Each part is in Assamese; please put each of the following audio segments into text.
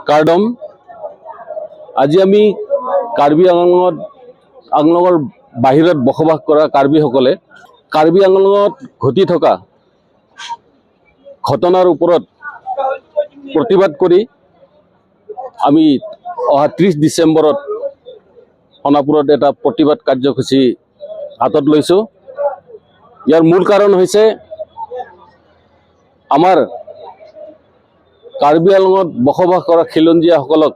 কাৰ্ডম। আজি আমি কাৰ্বি আংলঙৰ বাহিৰত বসবাস কৰা কাৰ্বিসকলে কাৰ্বি আংলঙত ঘটি থকা ঘটনাৰ ওপৰত প্ৰতিবাদ কৰি আমি অহা 30 ডিচেম্বৰত সোণাপুৰত এটা প্ৰতিবাদ কাৰ্যসূচী হাতত লৈছোঁ। ইয়াৰ মূল কাৰণ হৈছে আমাৰ কাৰ্বি আংলঙত বসবাস কৰা খিলঞ্জীয়াসকলক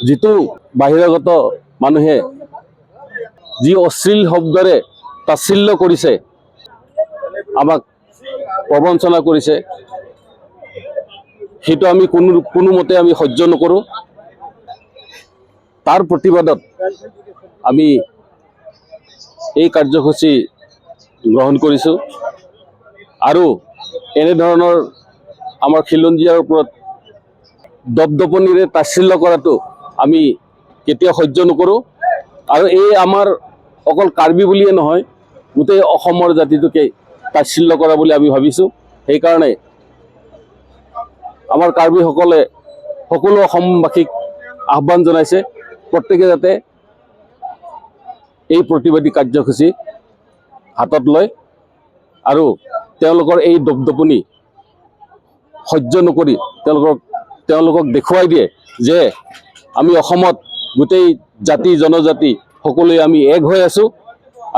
যিটো বাহিৰাগত মানুহে যি অশ্লীল শব্দৰে তাচ্ছিল্য কৰিছে, আমাক প্ৰবঞ্চনা কৰিছে, সেইটো আমি কোনোমতে আমি সহ্য নকৰোঁ। তাৰ প্ৰতিবাদত আমি এই কাৰ্যসূচী গ্ৰহণ কৰিছোঁ আৰু এনেধৰণৰ আমাৰ খিলঞ্জীয়াৰ ওপৰত দপদপনিৰে তাচ্ছিল্য কৰাটো আমি কেতিয়াও সহ্য নকৰোঁ। আৰু এই আমাৰ অকল কাৰ্বি বুলিয়ে নহয়, গোটেই অসমৰ জাতিটোকে তাচ্ছিল্য কৰা বুলি আমি ভাবিছোঁ। সেইকাৰণে আমাৰ কাৰ্বিসকলে সকলো অসমবাসীক আহ্বান জনাইছে, প্ৰত্যেকে যাতে এই প্ৰতিবাদী কাৰ্যসূচী হাতত লয় আৰু তেওঁলোকৰ এই দপদপনি সহ্য নকৰি তেওঁলোকক দেখুৱাই দিয়ে যে আমি অসমত গোটেই জাতি জনজাতি সকলোৱে আমি এক হৈ আছোঁ।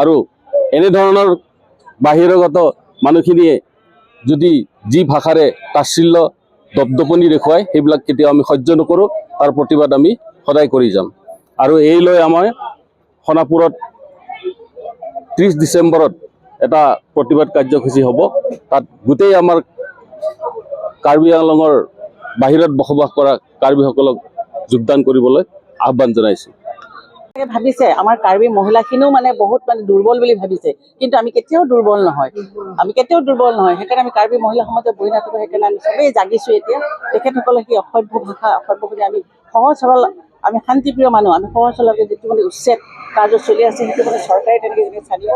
আৰু এনেধৰণৰ বাহিৰাগত মানুহখিনিয়ে যদি যি ভাষাৰে তাচ্ছিল্য, দপদপনি দেখুৱায়, সেইবিলাক কেতিয়াও আমি সহ্য নকৰোঁ। তাৰ প্ৰতিবাদ আমি সদায় কৰি যাম। আৰু এই লৈ আমাৰ সোণাপুৰত 30 ডিচেম্বৰত এটা প্ৰতিবাদ কাৰ্যসূচী হ'ব। তাত গোটেই আমাৰ কাৰ্বি আংলঙৰ বাহিৰত বসবাস কৰা কাৰ্বিসকলক যোগদান কৰিবলৈ আহ্বান জনাইছোঁ। ভাবিছে আমাৰ কাৰ্বি মহিলাখিনিও মানে বহুত মানে দুৰ্বল বুলি ভাবিছে, কিন্তু আমি কেতিয়াও দুৰ্বল নহয়। আমি কেতিয়াও দুৰ্বল নহয়। সেইকাৰণে আমি কাৰ্বি মহিলা সমাজত বহি নাথাকো। সেইকাৰণে আমি চবেই জাগিছো এতিয়া। তেখেতসকলে সেই অসভ্য ভাষা, অসভ্য বুলি, আমি সহজ সৰল, আমি শান্তিপ্ৰিয় মানুহ। আমি সহজ সৰলকৈ যিটো মানে উচ্ছেদ কাৰ্য চলি আছে, সেইটো মানে চৰকাৰে তেনেকৈ যেনেকৈ চালিব,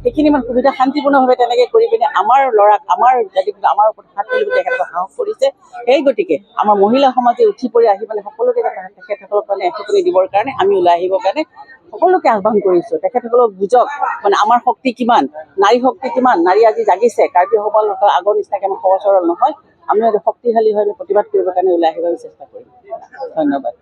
সেইখিনি মানে সুবিধা শান্তিপূৰ্ণভাৱে তেনেকৈ কৰি পিনে আমাৰ ল'ৰাক, আমাৰ জাতিক, আমাৰ ওপৰত হাত তুলিব তেখেতলোকে সাহস কৰিছে। সেই গতিকে আমাৰ মহিলা সমাজে উঠি পৰি আহি মানে সকলোকে তেখেতসকলক মানে এসেকনি দিবৰ কাৰণে আমি ওলাই আহিবৰ কাৰণে সকলোকে আহ্বান কৰিছোঁ। তেখেতসকলক বুজক মানে আমাৰ শক্তি কিমান, নাৰী শক্তি কিমান। নাৰী আজি জাগিছে। কাৰ্বিসকল আগৰ নিচিনাকৈ আমি সহজ সৰল নহয়। আমি শক্তিশালী হৈ আমি প্ৰতিবাদ কৰিবৰ কাৰণে ওলাই আহিব আমি চেষ্টা কৰিম। ধন্যবাদ।